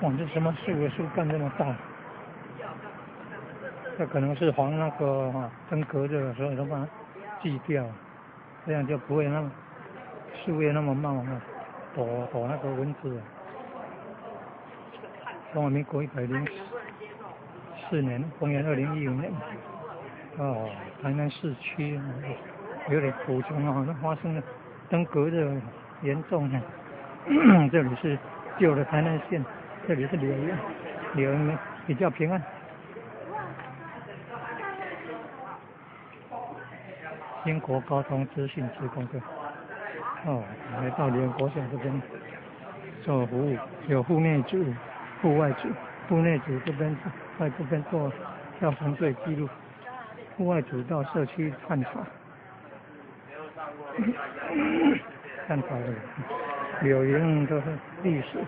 哇，這什麼樹的樹幹這麼大？這可能是防那個哈登革熱，所以都把它鋸掉，這樣就不會那麼樹葉那麼茂啊，躲躲那個蚊子。中華民國104年，公元2015年，哦，台南市區有點土城啊，那發生了登革熱嚴重呢。這裡是舊的台南縣，這裡是柳營，柳營比較平安。英國高通資訊職工隊，哦，來到柳營國小這邊做服務，有戶內組、戶外組，戶內組這邊在這邊做跳繩隊記錄，戶外組到社區探查，探查的柳營都是歷史。